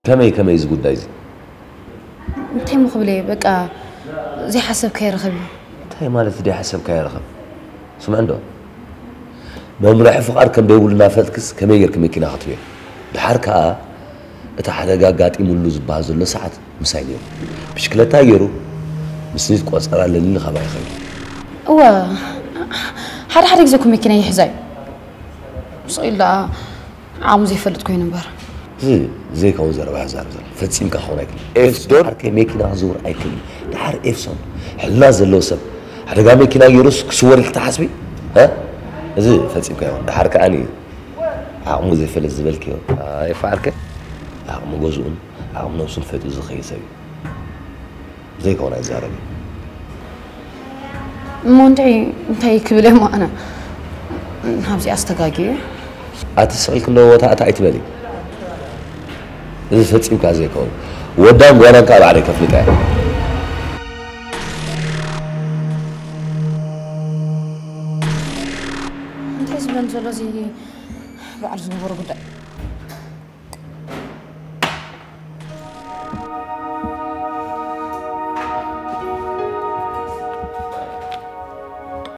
ከመይ ከመይ እዚ ጉዳይ እዚ? እንታይ ሞ ክብል እየ? በቃ ዘይሓሰብካዮ ይረኸብ እዩ። እንታይ ማለት ደይ ሓሰብካዮ ይረኸብ? ስምዕ እንዶ፣ መምርሒ ፍቓድ ከም ደይብሉ እናፈለጥክስ ከመይ ጌርኪ መኪና ክትህብዮ? ድሓር ከኣ እቲ ሓደጋ ኣጋጢሙሉ ዝበሃል ዘሎ ሰዓት ምሳይ ነይሩ። ብሽክለታ ገይሩ ምስቲ ቆጸራ ለሊኒ ካባይ ከይዱ። እወ፣ ሓደ ሓደ ግዜ እኮ መኪና ይሕዛ እዩ። ስቕ ኢሉ ደኣ ዓቕሙ ዘይፈልጥ ኮይኑ እምበር። እዚ ዘይከውን ዘረባ ዝዛረብ ዘሎ ፈጺምካ ክኸውን ኣይክእልን። ኤፍሶን ዓርከይ መኪና ክዝውር ኣይክእልን። ድሓር ኤፍሶን ሕልና ዘለዎ ሰብ ሓደጋ መኪና ገይሩስ ክስወር ኢልኪ ትሓስቢ? እ? እዚ ፈጺምካ ይኸውን። ድሓር ከኣኒ ዓቕሙ ዘይፈልጥ ዝበልክዮ ኤፋ ዓርከይ ዓቕሚ ገዝኡን ዓቕሚ ነብሱን ፈጢሩ ዝኸይድ ሰብ እዩ። ዘይከውን ኣይዛረብን። እሞ እንድዒ እንታይ ክብል እየ እሞ ኣነ? ኣብዚኣ ኣስተጋግዩ። ኣቲ ስቕ ኢልኪ እንዶ ቦታ ኣታ ኣይትበሊ። እዚ ፈጺምካ ዘይከውን። ወዳን ጓናን ከኣ ባዕለይ ከፍልጣ እየ። እንታይ ዝብለን ዘሎ እዚ ባዕሉ ዝገበሮ ጉዳይ?